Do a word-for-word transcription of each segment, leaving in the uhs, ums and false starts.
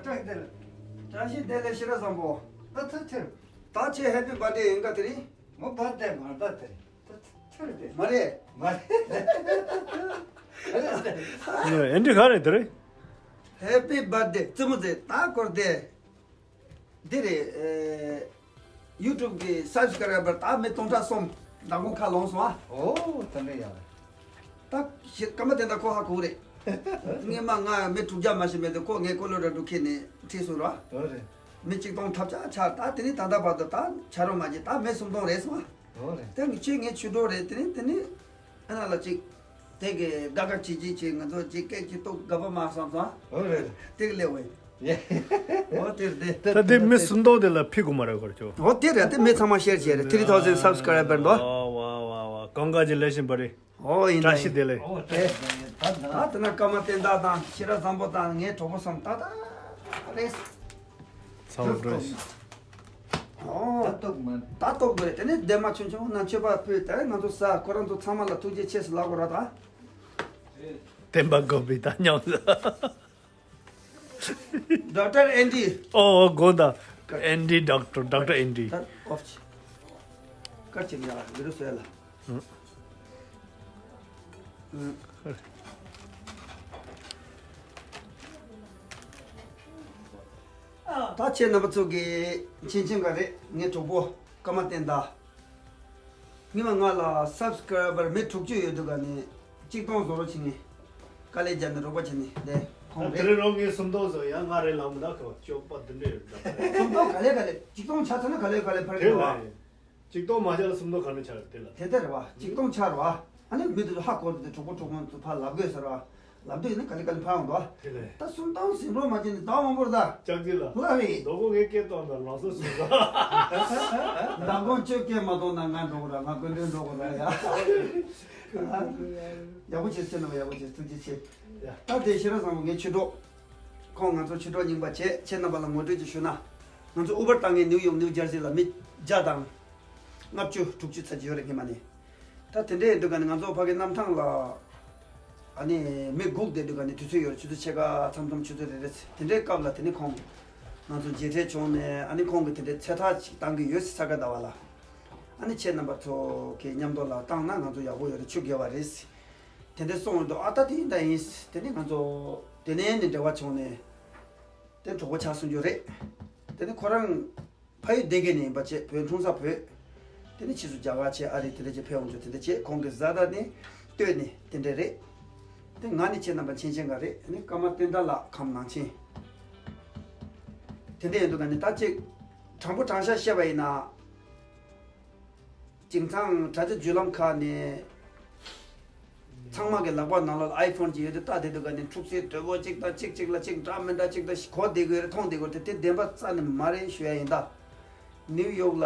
བཀྲ་ཤིས་བདེ་ལེགས། བཀྲ་ཤིས་བདེ་ལེགས། ཤེས་རབ་བཟང་པོ། ད་ཐུག་ཐུག་ད་ཁྱེད་ཧེ་པི་བར་ཌེ་ཡིན་ག་དེ་རིང་། ངོ་བར་ཌེ་མ་རེད་ད་དེ་རིང་། ད་ཐུག་ཐུག་རེད་དེ། མ་རེད། མ་རེད། ཨེ་འདྲི་ག་རེད་དེ་རིང་། ཧེ་པི་བར་ཌེ་བཙུན་མོ་ཚེ་ད་སྐོར་དེ། འདི་རེད། ཨེ། ཡུ་ཊུབ་གི་སབ་སི་ཀ་རའི་བར་ད་མི་སྟོང་ཕྲག་གསུམ་མདང་དགོང་ཁ་ལོངས་སོང་ཨ། ཨོ་དེ་འདྲ་ཡག་རེད། ད་ཞེ་ཀརྨ་བསྟན་དར་ཁོ་ཧ་གོ་རེད། སྔོན་མ་ང་མི་དྲུག་བརྒྱ་མ་ཞིག་མེད་དེ་ཁོ་ངའི་ཀོ་ལོ་ར་ཌོ་ཁྱེར་ནས་ཁྲིད་སོང་ར། ཨོ་རེད། མི་གཅིག་སྟོང་ཐབས་ཆག་ཆག་ད་དེ་ནི་ད་ལྟ་བར་དུ་ད་ཆ་རོགས་མ་བྱེད་ད་མི་སུམ་སྟོང་རེད་སོང་ཨ། ཨོ་རེད། དེ་ངི་ཆོས་ངའི་ཆོས་གྲོགས་རེད་དེ་ནི་དེ་ནི། ཨ་ན་ལ་གཅིག་དེ་གི་དགའ་དགའ་བྱེད་ཀྱི་བྱེད་ང་ཚོ་གཅིག་སྐད་ཅིག་ཏོག་དགའ་པོ་མ་བསམ་སོང་། ཨོ་རེད། དེ་གི་ལེ་ཝེ། ཡེ། ཨོ་དེ་རེད་དེ། ད་དེ་མི་སུམ་སྟོང་དེ་ལ་ཕི་གུ་མ་རེད་གོ་ཅོ། ཨོ་དེ་རེད་དེ་མི་ཚང་མ་ཤེར་བྱས་རེད། ཐི་རི་ཐའུ་ཟེན་སབ་སི་ཀ་རའི་བར་འདུག་ཨ། ཝ་ཝ་ཝ་ཝ། གང་ག་ཅི་ལེ་ཤིན་པ་རེད། ཨོ་ཡིན་ད་བཀྲ་ཤིས་བདེ་ལེགས། ཨོ་བཀྲ་ཤིས་བདེ་ལེགས། ད་ད་དེ་ན་ཀརྨ་བསྟན་དར་དང་ཤེས་རབ་བཟང་པོ་དང་ངའི་གྲོགས་པོ་གསུམ་ད་ད་རེད། ཚ་བོ་འགྲོ་ཡིན། ཨོ། ད་ལྟོགས་མ། ད་ལྟོགས་དགོས་རེད། དེ་ནས་འདན་མ་ཆུང་ཆུང་ན་མཆོད་པ་ཕུལ་ཏེ་ང་ཚོ་ཟ། ཁོ་རང་ཚོ་ཚང་མ་ལ་ཐུགས་རྗེ་ཆེ་ཟེར་ལབ་དགོས་ར་ད། བསྟན་པ་འགོག་པའི་ད་སྙམ་ལ། ཌོག་ཊར་ཨེན་ཌི། ཨོ་ཨོ་དགོངས་དག་ཨེན་ཌི་ཌོག་ཊར། ཌོག་ཊར་ཨེན་ཌི། ད་ཨོཕ་ཆི། ཀར་ཆེ་མི་ཡ་ལ་བི་རུ་སོ་ཡ་ལ། ཨུ། ད་ཁྱེད་རྣམ་པ་ཚོ་གི་ཆེན་ཆེན་ག་རེད། ངའི་གྲོགས་པོ་ཀརྨ་བསྟན་དར། ངི་མ་ང་ལ་སབ་སི་ཀ་རའི་བར་མི་དྲུག་ཅུ་ཡོད་དུས་ག་ནས་གཅིག་སྟོང་བཟོ་རོགས་བྱེད་ངེས། དཀའ་ལས་རྒྱབ་ནས་རོགས་པ་བྱེད་ནས་བསྡད་ཁོང་དེ་རེད། རེད་རོགས་ངས་སུམ་སྟོང་བཟོ་ཡ་ང་རེད་ལབ་མི་འདུག་གོ་སྐྱོབ་པ་འདི་འདྲས་རེད་འདུག་སུམ་སྟོང་ག་ལེ་ག་ལེ་གཅིག་སྟོང་ཆ་ཚང་ན་ག་ལེ་ག་ལེ་ཕར་དེ་འགྲོ་བ། རེད། གཅིག་སྟོང་མ་ཆགས་ལ་སུམ་སྟོང་ག་ནས་ཆགས་རེད་དེ་ལ། དེ་འདྲ་རེད་བ། གཅིག་སྟོང་ཆགས་རེད་བ། ཨ་ནི་མི་དེ་ཚོ་ཧ་གོ་རེད་དེ་གྲོགས་པོ་གྲོགས་མོ་ཚོ་ཕར་ལབ་དགོས་ཟེར་བ། ལབ་དུས་ནི་ག་ལེ་ག་ལེ་ཕར་ཡོང་འདུག་བ། དེ་ལས། ད་སུམ་སྟོང་ཟིན་རོགས་མ་བྱས་ནས་ཟླ་བ་མང་པོ་རེད་ད། ལྕགས་རྩི་ལ། ལ་རེད། མདོ་དགོང་ངས་སྐད་བཏང་ན་ལང་ཚོ་ཟུག་ས། མདང་དགོང་ཁྱོད་སྐད་མ་གཏོང་ན་ང་འགྲོ་གི་ར། ང་སྐུ་མདུན་འགྲོ་གི་ར་ཡ། ཡག་པོ་བྱས་ཁྱེད་རྣམ་པ་ཡག་པོ་བྱས་ཐུགས་རྗེ་ཆེ། ཡ། ད་དེ་ཤེས་རབ་བཟང་པོ་ངའི་ཆོས་གྲོགས། ཁོང་ང་ཚོ་ཆོས་གྲོགས་རྙིང་པ་བྱས་ཁྱེད་རྣམ་པ་ལ་ངོ་སྤྲོད་ཅིག་ཞུ་ན། ང་ཚོ་ཨུ་བར་བཏང་མཁན་ནིའུ་ཡོག་ནིའུ་ཇར་སི་ལ་མི་བརྒྱ་དང་ལྔ་བཅུ་དྲུག་ཅུ་ཚར་གྱི་ཡོད་རེད་སྔོན་མ་ནས། ད་དེ་འདྲའི་ཡིན་དུས་ག་ནས་ང་ཚོ་ཕ་གི་གནམ་ཐང་ལ་ཨ་ནི་མི་སྒུག་བསྡད་དུས་ག་ནས་དུས་ཚོད་ཡོད་རེད། ཆུ་ཚོད་ཕྱེད་ཀ་མཚམས་མཚམས་ཆུ་ཚོད་རེ་རེ་དེ་འདྲའི་སྐབས་ལ་དེ་ནི་ཁོང་ང་ཚོ་མཇལ་འཕྲད་བྱུང་ནས་ཨ་ནི་ཁོང་གིས་དེ་འདྲའི་ཚེ་ཐག་ཅིག་བཏང་གི་ཡོད་ས་ག་ཟླ་བ་ལ། ཨ་ནི་ཁྱེད་རྣམ་པ་ཚོ་གི་མཉམ་དུ་ལ་བཏང་ན་ང་ཚོ་ཡག་པོ་ཡོད་རེད། ཆུ་རྒལ་བ་རེད། དེ་འདྲའི་གསུངས་ཡོད་འདུག་ཨ་ད་དེ་ཡིན་ད་ཡིན། དེ་ནི་ང་ཚོ་དེ་ནས་ནི་འབྲེལ་བ་བྱུང་ནས་དེ་གྲོགས་པོ་ཆགས་སོང་རྒྱུ་རེད། དེ་ནི་ཁོ་རང་ཕ་ཡུལ་སྡེ་དགེ་ནས་ཡིན་པ་བྱས་བོད་འཁྲུངས་ས་བོད། དེ་ནི་ཕྱིས་སུ་རྒྱ་གར་བྱས་ཨ་རི་དེ་འདྲ་བྱས་ཕེབས་འོང་རྒྱུ་དེ་འདྲ་བྱས་ཁོང་གི་བཟའ་ཟླ་ནས་ལྟོས་ནས་དེ་འདྲ་རེད། དེ་ང་ནི་ཁྱེད་རྣམ་པ་མཁྱེན་མཁྱེན་ག་རེད། ཨ་ནི་ཀརྨ་བསྟན་དར་ལགས་ཁམས་ནང་ཆེན། དེ་འདྲ་ཡིན་འདུག་ག་ནི་ད་ཅིག་དྲང་པོ་དྲང་བཞག་བཤད་པ་ཡིན་ན། དེང་སང་དྲ་རྒྱ་བརྒྱུད་ལམ་ཁག་ནས་ཚང་མ་གི་ལག་པ་ནང་ལོགས་ལ་ཨའི་ཕོན་ཅིག་ཡོད་དེ་ལྟ་བསྡད་དུས་ག་ནས་འཁྲུག་རྩོད་དོད་པོ་གཅིག་དང་གཅིག་གཅིག་ལ་གཅིག་འདྲ་མི་འདྲ་གཅིག་དང་གོ་བསྡད་ཀྱི་ཡོད་རེད། མཐོང་བསྡད་ཀྱི་ཡོད་རེད། དེ་བདེན་པ་རྩ་ནས་མ་རེད་ཞུ་ཡ་ཡིན་ད། ནིའུ་ཡོག་ལ་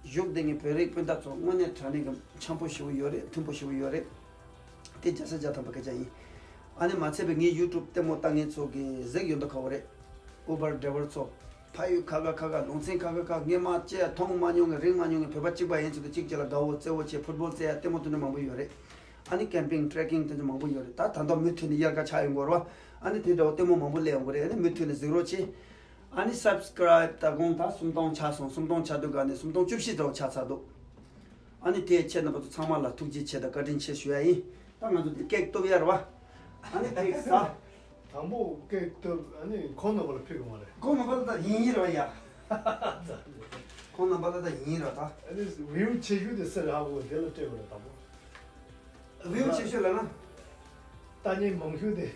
བཞུགས་བསྡད་མཁན་བོད་རིགས་སྤུན་ཟླ་ཚོ་དངོས་གནས་དྲང་གནས་ཀྱི་འཆམ་པོ་ཞེ་པོ་ཡོད་རེད། མཐུན་པོ་ཞེ་པོ་ཡོད་རེད། དེ་བརྒྱ་ཆ་བརྒྱ་ཐམ་པ་སྐད་ཆ་ཡིན། ཨ་ནི་མ་ཚད་པའི་ངའི་ཡུ་ཊུབ་ལྟད་མོ་ལྟ་མཁན་ཚོ་གིས་གཟིགས་ཡོད་མདོག་ཁ་པོ་རེད། ཨུ་བར་ཌ་རའི་ཝར་ཚོ། ཕ་ཡུལ་ཁ་ཁ་ཁ་ཁ་ལུང་ཚན་ཁ་ཁ་ཁ་སྔས་མ་ཅི་ཡང་མཐོང་མ་མྱོང་གི་རིག་མ་མྱོང་གི་བོད་པ་གཅིག་པ་ཡིན་ཚུལ་དུ་གཅིག་གཅིག་ལ་དགའ་བོ་བརྩེ་བོ་བྱས་ཕུཊ་བོལ་རྩེ་ཡ་ལྟད་མོ་དེ་འདྲ་མང་པོ་ཡོད་རེད། ཨ་ནི་ཀེམ་པིང་ཊེ་རེ་ཀིང་དེ་ཚོ་མང་པོ་ཡོད་རེད། ད་ད་ལྟ་མུ་མཐུད་ནས་དབྱར་ཁ་ཆགས་ཡོང་གི་ཡོད་རེད་བ། ཨ་ནི་དེ་འདྲ་བོ་ལྟད་མོ་མང་པོ་སླེབས་ཡོང་གི་རེད། ཨ་ནི་མུ་མཐུད་ནས་གཟིགས་རོགས་བྱེད། ཨ་ནི་སབ་སི་ཀ་རའིབ་ད་དགོང་ད་སུམ་སྟོང་ཆགས་སོང་། སུམ་སྟོང་ཆགས་དུས་ག་ནས་སུམ་སྟོང་བཅུ་བཞི་ཙམ་ཆགས་ཚར་འདུག་ཨ་ནི་དེ་ཁྱེད་རྣམ་པ་ཚོ་ཚང་མ་ལ་ཐུགས་རྗེ་ཆེ་དང་བཀའ་དྲིན་ཆེ་ཞུ་ཡ་ཡིན། ད་ང་ཚོ་འདི་ཀེག་གཏུབ་ཡ་རེད་བ། ཨ་ནི་ཀེག་ཟ། དང་པོ་ཀེག་གཏུབ་ཨ་ནི་ཁོང་རྣམ་པ་ལ་ཕུལ་གི་མ་རེད། ཁོང་རྣམ་པ་ལ་ད་ཡིན་ཡིན་རེད་བ་ཡ། ཁོང་རྣམ་པ་ལ་ད་ཡིན་ཡིན་རེད་ད། ཨ་ནི་བིའུ་ཆེ་ཤོས་དེ་སུ་རེད་ཧ་གོ་དེ་ལ་སྤྲད་དགོས་རེད་དང་པོ། བིའུ་ཆེ་ཤོས་ལ་ན། ལྟ་མཁན་མང་ཤོས་དེ།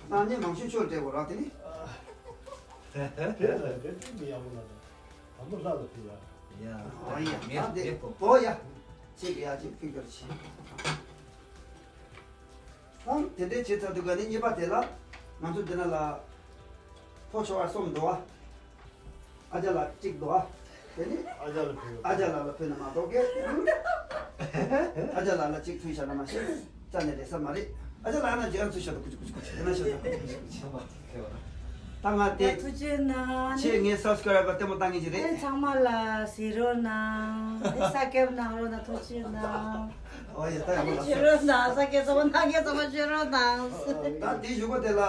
ལྟ་མཁན་མང་ཤོས་ཆོས་སྤྲད་དགོས་རེད་དེ་ནི། དེ་ལ་དེ་དེ་མི་ཡག་པོ་ལ་དང་། དང་པོ་ལྷ་ལ་ཕུལ་ཡ། ཡ། ཨ་ཡ། མེད་ད་དེ་མེད་པོ། ཨོ་ཡ། ཅིག་ཡ་ཅིག་ཕུལ་གྱུར་ཅིག་ཨང་དེ་འདྲའི་བྱེད་ཚར་དུས་ག་ནས་གཉིས་པ་དེ་ལ་ང་ཚོ་འདི་ན་ལ་ཕོ་ཆོ་བ་གསུམ་འདུག་ཨ། ཨ་ཅག་ལགས་གཅིག་འདུག་ཨ། དེ་ནི་ཨ་ཅག་ལ་ཕུལ། ཨ་ཅག་ལགས་ལ་ཕུལ་ན་མ་གཏོགས་ཀི། ཨ་ཅག་ལགས་ལ་གཅིག་ཕུལ་བཞག་ན་མ་ཤེས། རྩ་ནས་རེད་ས་མ་རེད། ཨ་ཅག་ལགས་ན་རྗེས་ཚུལ་བཞག་ད་ཀུ་ཅི་ཀུ་ཅི་ཀུ་ཅི་དེ་ན་བཞག་ད་ཀུ་ཅི་ཀུ་ཅི་ཀུ་ཅི། ད་ང་དེ་ཐུགས་རྗེ་གནང་། ཁྱེད་ངའི་སབ་སི་ཀ་རའི་བར་ལྟད་མོ་ལྟ་མཁན་ཅིག་རེད། ཨེ་ཚང་མ་ལ་གཟིགས་རོགས་གནང་། ཨེ་ས་ཀེབ་གནང་རོགས་གནང་། ཐུགས་རྗེ་གནང་། ཨོ་ཡ། ད་ཡག་པོ་ལ་བྱེད་རོགས་གནང་། ས་ཀེབ་ཚང་མ་གནང་མཁན་ཚང་མ་བྱེད་རོགས་གནང་། ད་དེའི་གཞུག་གུ་དེ་ལ་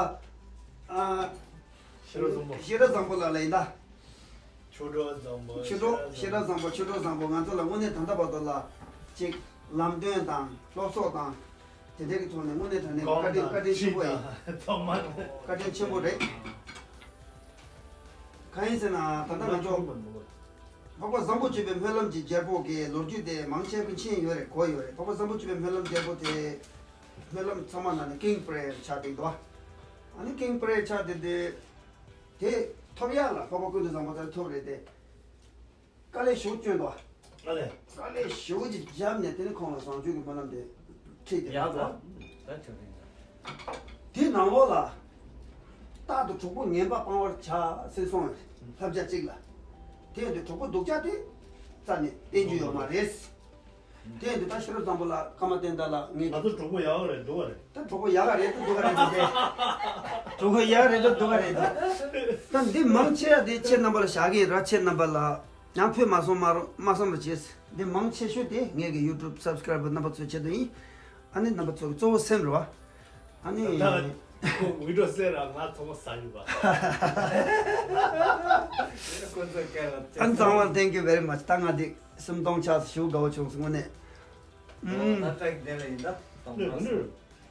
ཨ། ཤེས་རབ་བཟང་པོ། ཤེས་རབ་བཟང་པོ་ལགས་ལ་ཡིན་ད། ཆོས་གྲོགས་བཟང་པོ། ཆོས་གྲོགས། ཤེས་རབ་བཟང་པོ། ཆོས་གྲོགས་བཟང་པོ། ང་ཚོ་ལ་དངོས་གནས་ད་ལྟ་བར་དུ་ལ་ཅིག་ལམ་སྟོན་དང་སློབ་གསོ་དང་དེ་འདྲའི་གི་ཐོག་ནས་དངོས་གནས་དྲང་གནས་བཀའ་དྲིན། བཀའ་དྲིན་ཆེན་པོ་ཡིན། ཐོག་མར་བཀའ་དྲིན་ཆེན་པོ་རེད། གང་ཡིན་ཟེར་ན་ད་ལྟ་ང་ཚོ་འཕགས་པ་བཟང་པོ་སྤྱོད་པའི་སྨོན་ལམ་གྱི་རྒྱལ་པོ་གི་ལོ་རྒྱུས་དེ་མང་ཆེ་གི་མཁྱེན་ཡོད་རེད། གོ་ཡོད་རེད། འཕགས་པ་བཟང་པོ་སྤྱོད་པའི་སྨོན་ལམ་རྒྱལ་པོ་དེ་སྨོན་ལམ་ཚང་མ་ནང་ནས་ཀིང་པི་རེ་ཡར་ཆགས་བསྡད་འདུག་ཨ་ནི་ཀིང་པི་རེ་ཡར་ཆགས་བསྡད་དེ། དེ་ཐོབ་ཡག་ལ་འཕགས་པ་ཀུན་ཏུ་བཟང་པོ་ལྟར་ཐོབ་རེད་དེ། དཀའ་ལས་ཞེ་པོ་བསྐྱོན་ཏོ། དཀའ་ལས། དཀའ་ལས་ཞེ་པོ་ཅིག་བརྒྱབ་ནས་དེ་ནི་ཁོང་ལ་བཟང་སྤྱོད་ཀྱི་སྨོན་ལམ་དེ་ཁྲིད་དེ་ཡག་ལ། ད་ཆོས་རིག་ན། དེ་ནང་ལོགས་ལ། རྟག་ཏུ་གྲོགས་པོ་ངན་པ་སྤང་བར་བྱ་ཟེར་གསུངས་བསླབ་བྱ་གཅིག་ལ། དེ་ཡང་དེ་གྲོགས་པོ་སྡུག་ཅག་དེ་རྩ་ནས་བསྟེན་རྒྱུ་ཡོད་མ་རེད། དེ་ཡང་དེ་ད་ཤེས་རབ་བཟང་པོ་ལགས། ཀརྨ་བསྟན་དར་ལགས། ངས་ང་ཚོ་གྲོགས་པོ་ཡག་ག་རེད་སྡུག་ག་རེད། ད་གྲོགས་པོ་ཡག་ག་རེད་ད་སྡུག་ག་རེད་ད་དེ། གྲོགས་པོ་ཡག་ག་རེད་ད་སྡུག་ག་རེད་ད། ད་འདི་མང་ཆེ་བ་དེ་ཁྱེད་རྣམ་པ་ལ་བཞག་གི་ཡིན་ར། ཁྱེད་རྣམ་པ་ལ། ཡང་ཕུད་མ་སོང་མ་རུང་མ་སོང་རུ་བྱས། འདི་མང་ཆེ་ཤོས་དེ་ངེད་ཀྱི་ཡུ་ཊུབ་སབ་སི་ཀ་རའི་བར་རྣམ་པ་ཚོའི་ཆེད་དུ་ཡིན། ཨ་ནི་རྣམ་པ་ཚོ་གི་གཙོ་བོ་སེམས་རེད་བ། ཨ་ནི། ད་ཁོ་ཝི་ཌི་ཡོ་གསན་ར་ང་ཚོ་ཟ་ཡོད་པ། ཁོ་ཚོ་སྐད་ལ་ཨ་ནི་ཚང་མར་thank you very much། ད་ང་འདི་སུམ་སྟོང་ཆགས་སུ་ཞུ་དགའ་བོ་བྱུང་སོང་དངོས་གནས། ཨུམ། ད་ཀྲེག་དེ་ལ་ཡིན་ད་སྟོང་ཁ་སུ།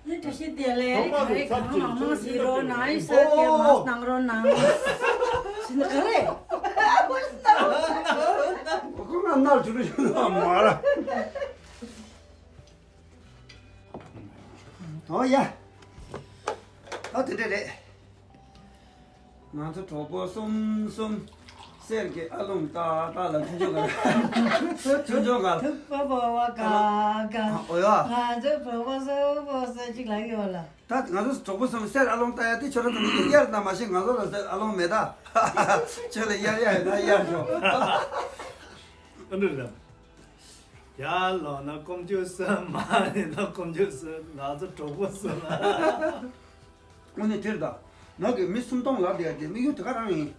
ནི་བཀྲ་ཤིས་བདེ་ལེགས། ག་རེ་གང་མང་མང་ཟེར་རོགས་གནང་། ཨི་ས་སྐད་མང་གནང་རོགས་གནང་། ཟིན་ག་རེ། ཁོ་ང་ནར་བྱུང་རུ་ཡོང་ནོ་མ་ར། ཨོ་ཡ། ད་དེ་འདྲ་རེད། ང་ཚོ་གྲོགས་པོ་གསུམ་གསུམ། གསེར་གྱི་ཨ་ལོང་ཏག་ཏག་ལ་ཆུང་ཆུང་ག་ལ། ཆུང་ཆུང་ག་ལ། ཐུབ་པ་བ་ག་ག་ཨོ་ཡ། ང་ཚོ་གྲོགས་པོ་གསུམ་པོ་ས་གཅིག་ལ་ཡོད་ལ། ད་ང་ཚོ་གྲོགས་པོ་གསུམ་གསེར་ཨ་ལོང་ཏག་ཡ་དེ་ཁྱོད་རང་ཚོ་མི་གཡར་ན་མ་ཤེས། ང་ཚོ་ལ་གསེར་ཨ་ལོང་མེད་ད། ཁྱོད་ལ་གཡར་ཡ་ཡོད་ན་གཡར་ཤོག་ཨ་འདྲ་རེད། ཡར་ལོངས་ན་སྐོམ་ཆུ་ཟ། མར་ཡིན་ན་སྐོམ་ཆུ་ཟ། ང་ཚོ་གྲོགས་པོ་གསུམ་ལ། དངོས་གནས་དེར་ད། ནག་གི་མི་སུམ་སྟོང་ལབ་བསྡད་ཡ་དེ་དམིགས་ཡུལ་དེ་ག་རང་ཡིན།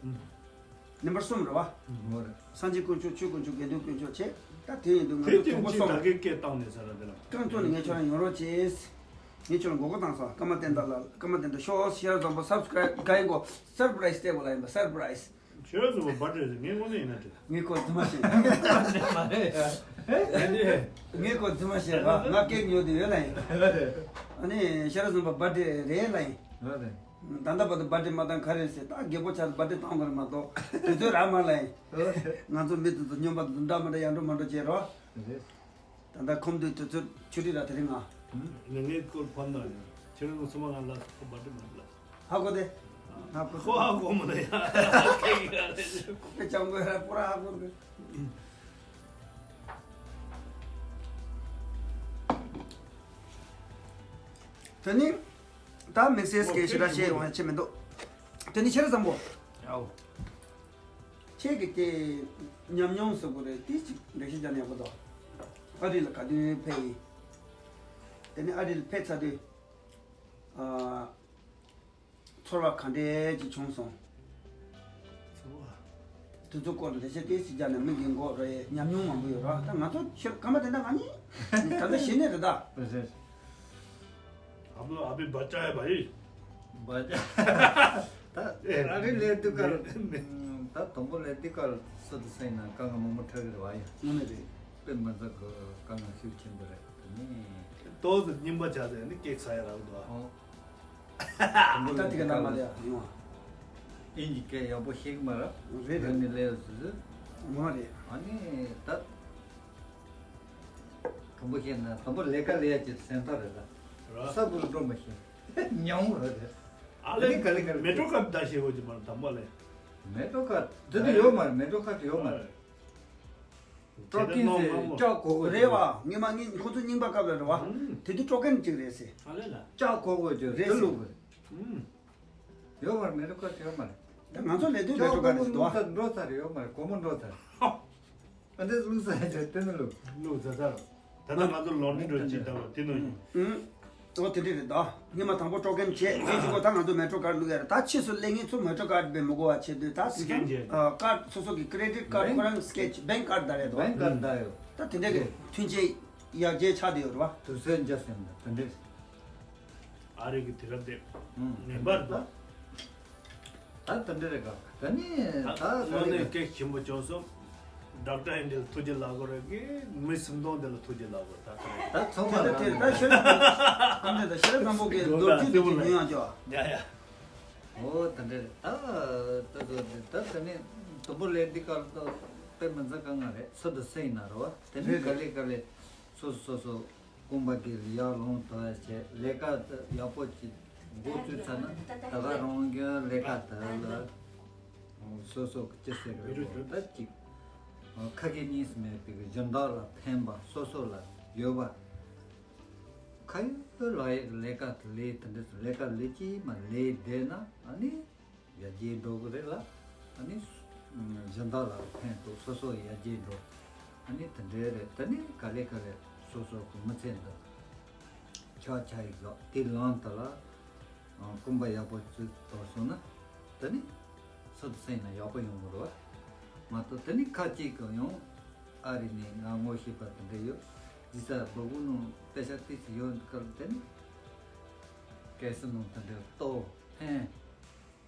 ནམ་བར་གསུམ་རེད་བ། ངོ་རེད། སངས་རྒྱས་དཀོན་མཆོག་ཆོས་དཀོན་མཆོག་དགེ་འདུན་དཀོན་མཆོག་བྱས། ད་དེ་ཡིན་དུས་ང་དེ་ཚོ་ཅུང་གྲོགས་པོ་ཅིག་གསུམ། ད་གེ་སྐད་བཏང་ནས་ས་ར་དེ་ལ། རྐང་བཙུགས་ནས་ངས་ཁྱོད་རང་ཡོང་རོགས་གྱིས། ངས་ཁྱོད་རང་མགོ་སྐོར་བཏང་སོང་། ཀརྨ་བསྟན་དར་ལ། ཀརྨ་བསྟན་དར་ཤོག་ཤེས་རབ་བཟང་པོ་སབ་སི་ཀ་རའིབ་ག་ཡིན་གོ་སར་པ་རའི་སི་སྟེར་དགོས་ལ་ཡིན་པ་སར་པ་རའི་སི། ཁྱོད་ཚོ་བ་བར་ཌེ་རེད། ངས་དངོས་གནས་ཡིན་ན་དྲན། ངས་ཁོ་རྫུན་མ་བཤད། མ་རེད། ངས་ཁོ་རྫུན་མ་བཤད་ར། ང་ཀེག་ཉོ་དུས་ཡོད་ལ་ཡིན། ཨ་ནི་ཤེས་རབ་བཟང་པོ་བར་ཌེ་རེད་ལ་ཡིན། ད་ལྟ་བར་དུ་བར་ཌེ་མ་བཏང་ག་རེ་ཟེར། ད་རྒད་པོ་ཆགས་བར་ཌེ་བཏང་དགོས་རེད་མ་གཏོགས་དུས་ཚོད་རག་མ་ལ་ཡིན། ང་ཚོ་མི་དེ་ཚོ་སྨྱོན་པ་དེ་ཚོ་འདྲ་མ་འདྲ་ཡར་འགྲོ་མར་འགྲོ་བྱེད་རོགས། ད་ལྟ་ཁོམ་དུས་དུས་ཚོད་ཆུ་ཊི་ར་དེ་རིང་ང་། ངས་ངའི་སྐོར་ཕར་ན་ཡང་ཁྱེད་རང་ཚོ་མ་ང་ལ་སོགས་པ་འདྲི་མ་ལ། ཧ་གོ་དེ། ཧ་གོ་ཁོ་ཧ་གོ་མ་ལ་ཡ། ཁེ་གི་ར་རེད། ཁོ་ཅང་གོ་ར་པོ་ར་ཧ་གོ་དེ། དེ་ནི་ད་དམིགས་བསལ་སྐད་ཞེ་དྲག་བཤད་ཡོང་ཡ་ཆེ་མི་འདུག་དེ་ནི་ཤེས་རབ་བཟང་པོ། ཨའོ། ཁྱེད་ཀྱི་དེ་ཉམས་མྱོང་ཟེར་དགོས་རེད། དེ་ཅིག་འགྲེལ་བཤད་རྒྱག་ན་ཡག་པོ་འདུག་ཨ་རི་ལ་ག་དུས་ཕེབས་ཡིན། དེ་ནས་ཨ་རི་ལ་ཕེབས་ཚར་དུས། ཨ། ཚོར་བ་ག་འདྲས་ཅིག་བྱུང་སོང་། ཚོར་བ། དེ་ཚོ་སྐོར་ལ་འགྲེལ་བཤད་ཏོག་ཙམ་རྒྱག་ན་མི་གི་མགོ་རེད། ཉམས་མྱོང་མང་པོ་ཡོད་ར། ད་ང་ཚོ་ཕྱིར་སྐར་མ་དེ་འདྲ་ང་གཉིས་ད་ལྟ་གཞི་ནས་རེད་ད། ཨ་ལོ་ཨ་བི་བ་ཅ་ཡ་བ་ཡི། བ་ཅ། ད་ཨ་རི་ལས་དུས་ཀར། ད་དང་པོ་ལས་དུས་ཀར་སུ་དུ་སེང་ན་དཀའ་ངལ་མང་པོ་འཕྲད་ཀྱི་རེད་བ་ཡ། དངོས་གནས་རེད། དཔེ་མི་སྲིད་གི་དཀའ་ངལ་ཤུགས་ཆེན་པོ་རེད་ནི། ཏོག་ཙམ་རྙིང་པ་ཆགས་ཚེ་ནི་སྐེག་ཚ་ཡ་རག་འདུག་ཨ། ཨོ། ད་དེ་ག་ལ་མ་ལས་ཡོང་བ། ཨིན་ཇི་སྐད་ཡག་པོ་ཤེས་ཀྱི་མ་རེད། རེད་རེད། ཨ་ནི་ལས་སུ་སུ། ངོ་རེད། ཨ་ནི་ད། དང་པོ་ཤེས་ན་དང་པོ་ལས་ཀ་ལས་ཡ་ཅིག་སེམས་ཐག་རེད་ད། ར། ས་བུར་འགྲོ་མ་ཤེས། ཉུང་རེད། ཨ་ལས་ཨ་ནི་ག་ལེ་ག་ལེ་མེ་ཏྲོ་ཀ་ད་ཤེས་དགོས་ཀྱི་མ་རེད་དང་པོ་ལས། མེ་ཏྲོ་ཀ་དེ་དུ་ཡོད་མ་རེད། མེ་ཏྲོ་ཀ་དེ་ཡོད་མ་རེད། ཀྲོ་ཀིན་ཟེར་ལྕགས་གོ་གོ་རེད་བ། སྔོན་མ་སྔོན་ཁོ་ཚོ་རྙིང་པ་སྐབས་ལ་རེད་བ། ཨང་། དེ་དུས་ཀྲོ་ཀིན་ཅིག་རེད་ཟེར། ཨ་ལས་ལ། ལྕགས་གོ་གོ་ཅིག་རེད་དེ་ཟེར། ལུག་རེད། ཨང་། ཡོད་མ་རེད། མེ་ཏྲོ་ཀ་ཡོད་མ་རེད། ད་ང་ཚོ་ལས་དུས་མེ་ཏྲོ་ཀ་རེད་ཟེར་འདུག་བ། ལྕགས་གོ་གོ་ལུག་ས་འགྲོ་ས་རེད། ཡོད་མ་རེད། སྒོར་མོ་འགྲོ་ས་རེད། ཨ་འདི་ལུག་ས་རེད། དེ་ནི་ལུག་ལུག་ས་ས་རེད། ད་ལྟ་ང་ཚོ་ལོག་ནི་འགྲོ་ཅིག་ལྟ་བ་དེ་ནི་ཡིན། ཨང་། ཨོ་དེ་འདྲ་རེད་ད། སྔོན་མ་དང་པོ་ཊོ་ཀན་བྱས་དེ་གཅིག་པོ་ད་ང་ཚོ་མེ་ཊོ་ཀར་བླུག་ཡ་རེད། ད་ཕྱིས་སུ་སླེབས་མཁན་ཚོ་མེ་ཊོ་ཀར་དེ་མི་དགོས་པ་བྱེད་དུས་ད་སི་ཀེན་བྱས། ཀར་སོ་སོ་གི་ཀེ་རེ་ཌིཊ་ཀར་ཁོ་རང་སི་ཀེ་ཆི་བེང་ཀར་ད་རེད་དོ། བེང་ཀར་ད་ཡོད། ད་དེ་འདྲ་གི་མཐུན་རྐྱེན་ཡར་རྒྱས་ཆགས་བསྡད་ཡོད་རེད་བ། དུས་ཚོད་འཇལ་སེམས་ད་དེ་འདྲ། ཨ་རི་གི་དུས་རབས་དེ་ངན་པར་འདུག་ད་དེ་འདྲ་རེད་ག་ད་ནི་ད་དངོས་གནས་སྐད་ཆེན་པོ་བྱུང་སོང་། ཌོག་ཊར་ཨེན་ཌི་ལ་ཐུགས་རྗེ་ལབ་དགོས་རེད་གི། མི་སུམ་སྟོང་དེ་ལ་ཐུགས་རྗེ་ལབ་དགོས་ད་ད་ད་ཚང་མ་དེ་ལ་ད་ཤེས་རབ་ཨ་འདྲ་ད་ཤེས་རབ་བཟང་པོ་གི་རྡོ་རྗེ་དེ་ཅིག་ཉོ་ཡང་ཅོ། ཡ་ཡ། ཨོ་དེ་འདྲ་རེད་ད། ད་ད་ད་ད་ནི་དུམ་བུ་ལས་འདི་གར་ད་དཔེ་མི་འཛིན་གང་ང་རེད། སུ་དུ་སེ་ཡིན་ན་རེད་བ། དེ་ནི་ག་ལེ་ག་ལེ་སོ་སོ་སོ་སོ། དགོན་པ་གི་ཡར་ལོངས་ཐུབ་པ་བྱས་ལས་ཀ་དེ་ཡག་པོ་ཅིག་འགོ་བཙུགས་ཚར་ན་ད་ག་རང་གི་ལས་ཀ་དེ་ལ་སོ་སོ་གི་ཅི་ཟེར་གི་རེད་ད་ཅིག་ཁ་སྐད་གཉིས་སུ་མེད་པའི་གཞན་དག་ལ་ཕན་པ་སོ་སོ་ལ་ཡོད་པ་ཁ་ཡོད་ལག་ཡོད་ཀྱི་ལས་ཀ་དེ་ལས་དེ་འདྲ་ལས་ཀ་ལས་ཀྱིས་མ་ལས་བསྡད་ན་ཨ་ནི། ཡར་རྒྱས་འགྲོ་གི་རེད་ལ། ཨ་ནི། གཞན་དག་ལ་ཕན་ཐོགས་སོ་སོ་ཡར་རྒྱས་འགྲོ། ཨ་ནི་དེ་འདྲའི་རེད། ད་ནི་ག་ལེ་ག་ལེ་སོ་སོ་གི་མི་ཚེ་འདི་ཆག་ཆག་ཡིག་ཡོག་དེ་ལམ་དུ་ལ་རྐང་པ་ཡག་པོ་ཅིག་དོར་སོང་ན་ད་ནི་སུ་དུ་སེམས་ན་ཡག་པོ་ཡོང་གི་རེད་བ། མ་གཏོགས་ད་ནི་ཁ་ཅིག་གི་ཡང་ཨ་རི་ནས་ང་ངོ་ཤེས་པ་དེ་འདྲ་ཡོད། ཇི་ས་སྦུ་གུ་ནང་པེ་ཤ་ཏི་ཚི་ཡོད་འདི་གར་ད་ནི་གལ་སྲིད་ནང་དེ་འདྲ་ལྟོ་ཕན།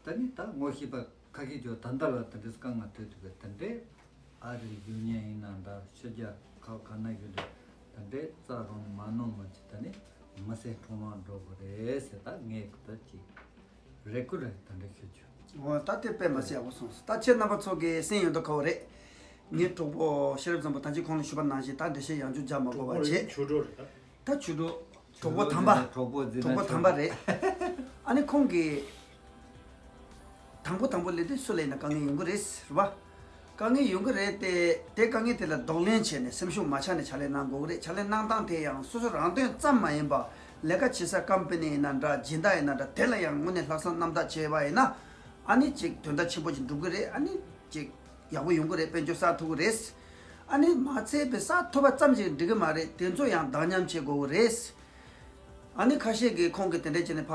ད་ནི་ད་ངོ་ཤེས་པ་ཁ་ཤས་ཀྱིས་ད་ལྟ་ལ་དེ་འདྲའི་དཀའ་ངལ་འཕྲད་ཐུབ་པའི་དེ་འདྲའི་ཨ་རིའི་རྒྱུ་ཉེན་ཡིན་ན་འདྲ་ཕྱི་རྒྱལ་ཁག་ག་ན་ཡོད་འདྲ་དེ་འདྲའི་རྩ་རང་མ་ནོར་མ་ཅིག་ད་ནི་མི་ཚེ་ཁྲོམ་ལ་འགྲོ་དགོས་རེད་ཟེར། ད་ངས་ད་ཅིག་རེ་སྐུལ་རེ་དེ་འདྲ་ཞུ་རྒྱུ། འོ་ད་དེ་དཔེ་མ་སྲིད་ཡག་པོ་གསུངས་སོང་། ད་ཁྱེད་རྣམ་པ་ཚོ་གི་སེམས་ཡོད་མདོག་ཁ་པོ་རེད། ངའི་གྲོགས་པོ་ཤེས་རབ་བཟང་པོ་ད་ཅི་ཁོང་ལ་ཞུས་པ་ནང་བཞིན་ད་འགྲེལ་བཤད་ཡང་བསྐྱར་རྒྱག་མ་དགོས་པ་བྱས། ཆོས་གྲོགས་རེད་ད། ད་ཆོས་གྲོགས། གྲོགས་པོ་དམ་པ། གྲོགས་པོ་འཛིན་གྲོགས་པོ་དམ་པ་རེད། ཨ་ནི་ཁོང་གིས་དང་པོ་དང་པོ་སླེབས་དུས་སུ་ལ་ཡིན་ན་དཀའ་ངལ་ཡོང་གི་རེད་ཟེར་བ། དཀའ་ངལ་ཡོང་གི་རེད་དེ། དེ་དཀའ་ངལ་དེ་ལ་གདོང་ལེན་བྱས་ནས་སེམས་ཤུགས་མ་ཆག་ནས་ཕྱག་ལས་གནང་དགོས་ཀྱི་རེད། ཕྱག་ལས་གནང་སྟངས་དེ་ཡང་སོ་སོ་རང་དོན་ཙམ་མ་ཡིན་པ། ལས་ཀ་བྱེད་ས་ཀམ་པ་ནི་ཡིན་ན་འདྲ། སྦྱིན་བདག་ཡིན་ན་འདྲ། དེ་ལ་ཡང་དངོས་གནས་ལྷག་བསམ་རྣམ་དག་བྱས་པ་ཡིན་ན། ཨ་ནི་ཅིག་དོན་དག་ཆེན་པོ་ཅིག་འགྲུབ་ཀྱི་རེད། ཨ་ནི་ཅིག་ཡག་པོ་ཡོང་གི་རེད། དཔལ་འབྱོར་བསགས་ཐུབ་ཀྱི་རེད། ཨ་ནི་མ་ཚད་པའི་བསགས་ཐུབ་པ་ཙམ་གྱིས་འགྲིག་གི་མ་རེད། དེ་ཚོ་ཡང་འདང་མཉམ་བྱེད་དགོས་ཀྱི་རེད། ཨ་ནི་ཁ་ཤས་ཀྱིས་ཁོང་གིས་དེ་འདྲས་བྱས་ནས་ཕ་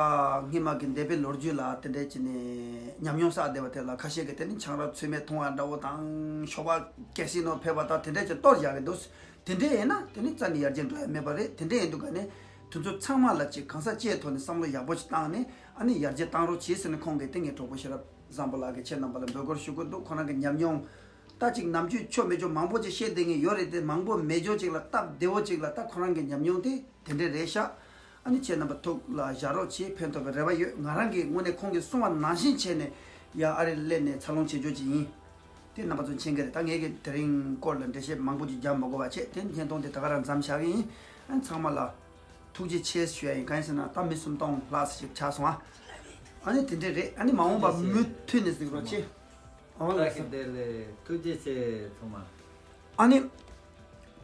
སྔོན་མ་གི་འདས་པའི་ལོ་རྒྱུས་ལ་དེ་འདྲས་བྱས་ནས་ཉམས་མྱོང་བསགས་བསྡད་པ་དེ་ལ་ཁ་ཤས་ཀྱིས་དེ་ནི་ཆང་རག་ཚོད་མེད་འཐུང་བ་འདྲ་བོ་དང་ཞོགས་པ་ཀེ་སི་ནོ་ཕེབས་པ་དང་དེ་འདྲས་ཀྱི་གཏོར་བཞག་གི་འདུག་དེ་འདྲས་ཡིན་ན་དེ་ནི་རྩ་ནས་ཡར་རྒྱས་འགྲོ་ཡ་མེད་པ་རེད། དེ་འདྲས་ཡིན་དུས་ག་ནས་དེ་ཚོ་ཚང་མ་ལ་ཅིག་གང་ཟག་སྤྱིའི་ཐོག་ནས་བསམ་བློ་ཡག་པོ་ཞིག་བཏང་ནས་ཨ་ནི་ཡར་རྒྱས་བཏང་རོགས་བྱེད་ཟེར་ནས་ཁོང་གིས་དེ་ངའི་གྲོགས་པོ་ཤེས་རབ་བཟང་པོ་ལགས་ཀྱིས་ཁྱེད་རྣམ་པ་ལ་འབོད་སྐུལ་ཞུ་གི་འདུག་ཁོ་རང་གི་ཉམས་མྱོང་། ད་ཅིག་ནམ་རྒྱུན་ཆོ་མེད་ཆོ་མང་པོ་ཅིག་བཤད་བསྡད་མཁན་ཡོད་རེད་དེ། མང་པོ་མེད་ཆོ་ཅིག་ལ་སྟབས་བདེ་བོ་ཅིག་ལ་ད་ཁོ་རང་གི་ཉམས་མྱོང་དེ་དེ་འདྲས་རེད་ཤག་ཨ་ནི་ཁྱེད་རྣམ་པ་ཐུགས་ལ་བཞག་རོགས་བྱེད། ཕན་ཐོགས་པའི་རེ་བ་ཡོད། ང་རང་གིས་དངོས་གནས་ཁོང་གིས་གསུངས་པ་ནང་བཞིན་བྱས་ནས་ཡ་ཨ་རི་སླེབས་ནས་འཚར་ལོངས་བྱེད་ཆོག་ཅིག་ཡིན། དེ་རྣམ་པ་ཚོ་མཁྱེན་གྱི་རེད། ད་ངས་ཀྱི་དེ་རིང་སྐོར་ལ་འགྲེལ་བཤད་མང་པོ་ཅིག་རྒྱག་མ་དགོས་པ་བྱས། དེ་བརྙན་ཐུང་དེ་ད་ག་རང་མཚམས་བཞག་གི་ཡིན། ཨ་ནི་ཚང་མ་ལ་ཐུགས་རྗེ་ཆེ་ཞུ་ཡ་ཡིན། གང་ཡིན་ཟེར་ན་ད་མི་སུམ་སྟོང་ལྷག་ཙམ་ཞིག་ཆགས་སོང་ཨ། ཨ་ནི་དེ་འདྲས་རེད། ཨ་ནི་མ་འོངས་པ་མུ་མཐུད་ནས་གཟིགས་རོགས་བྱེད། ཨོ་ལགས་སོ། བཀྲ་ཤིས་བདེ་ལེགས། ཐུགས་རྗེ་ཆེ་ཚང་མ། ཨ་ནི།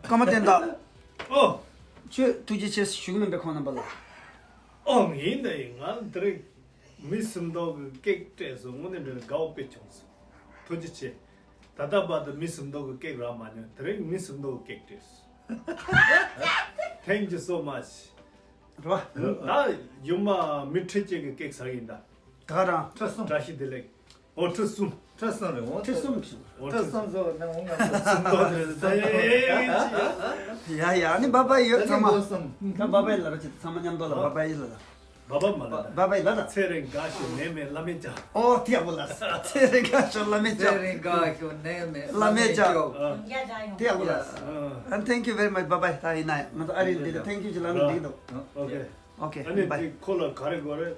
ཀརྨ་བསྟན་དར། ཨོ། ཁྱོད་ཐུགས་རྗེ་ཆེ་ཞུ་གི་མིན་པས་ཁོང་རྣམ་པ་ལ། ཨོ་ཡིན་ད་ཡིན། ང་དེ་རིང་མི་སུམ་སྟོང་གི་ཀེག་སྤྲད་སོང་། དངོས་གནས་འདྲ་དགའ་བོ་དཔེ་བྱུང་སོང་། ཐུགས་རྗེ་ཆེ། ད་ལྟ་བར་དུ་མི་སུམ་སྟོང་གི་ཀེག་རག་མ་མྱོང་། དེ་རིང་མི་སུམ་སྟོང་གི་ཀེག་སྤྲད་སོང་། Thank you so much། རེད་བ། ད་ཡུམ་མ་མི་ཁྲི་གཅིག་གི་ཀེག་ཟ་གི་ཡིན་ད། ད་ག་རང་། ཁྲི་གསུམ། བཀྲ་ཤིས་བདེ་ལེགས། ཨོ་ཁྲི་གསུམ། ཁྲི་གསུམ་རེད་འོ། ཁྲི་གསུམ་ཞིག་ཁྲི་གསུམ་ཚོ་ནས་འོང་ང་ཚོ། སུམ་མདོ་དེ་རེད་ད། ཡ་ཡ་ཨ་ནི་བཱ་བཱ་ཡོད་ཚང་མ། ད་བཱ་བཱ་ལབ་རོགས་བྱེད། ཚང་མ་མཉམ་དུ་ལ་བཱ་བཱ་ལབ་ད། བཱ་བཱ་མ་ལབ་ད། བཱ་བཱ་ལབ་ད། ཚེ་རིང་དགའ་ཤོག་ནད་མེད་བླ་མེད་ཀྱང་། ཨོ་དེ་ཡག་པོ་ལབ། ཚེ་རིང་དགའ་ཤོག་བླ་མེད་ཀྱང་། ཚེ་རིང་དགའ་ཤོག་ནད་མེད་བླ་མེད་ཀྱང་། དེ་ཡག་པོ་ལབ། And thank you very much། བཱ་བཱ། ད་ཡིན་ན་ང་ཚོ་ཨ་རི་འདི་ལ་thank you་ཅིག་ལབ་ན་འགྲིག་གི་འདུག་ཨོ་ཁེ། ཨོ་ཁེ། ཨ་ནི་བཱ་བཱ། དེ་ཁོ་ལ་ག་རེ་དགོས་རེད།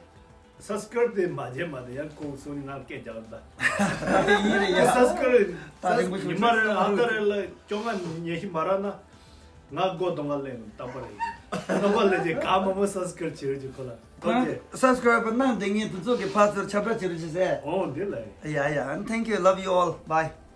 སབ་སི་ཀ་རབ་དེ་མ་བྱས་མ་དེ་ཡང་ཁོང་གསུང་ནི་ང་སྐད་རྒྱག་ད། ཡིན་རེད་ཡ། སབ་སི་ཀ་རབ་ད་རིང་པོ་ཞིག་ཉི་མ་རེ་ཨ་ད་རེ་ལ་བཅོ་ལྔ་ཉི་ཤུ་མ་རག་ན་ང་སྒོ་གདོང་ང་ལེན་རྟག་པར་རེད། རྟག་པར་ལས་ཀྱི་ག་མང་པོ་སབ་སི་ཀ་རབ་བྱེད་རེད་ཀྱི་ཁོ་ལ། ཁོ་རང་སབ་སི་ཀ་རབ་གནང་བསྡད་མཁན་དེ་ཚོ་གི་ཕར་ཚུར་ཁྱབ་བསྒྲགས་བྱེད་རོགས་བྱེད་ཟེར། ཨོ་འདི་ལ། Yeah, yeah, and thank you, love you all, bye།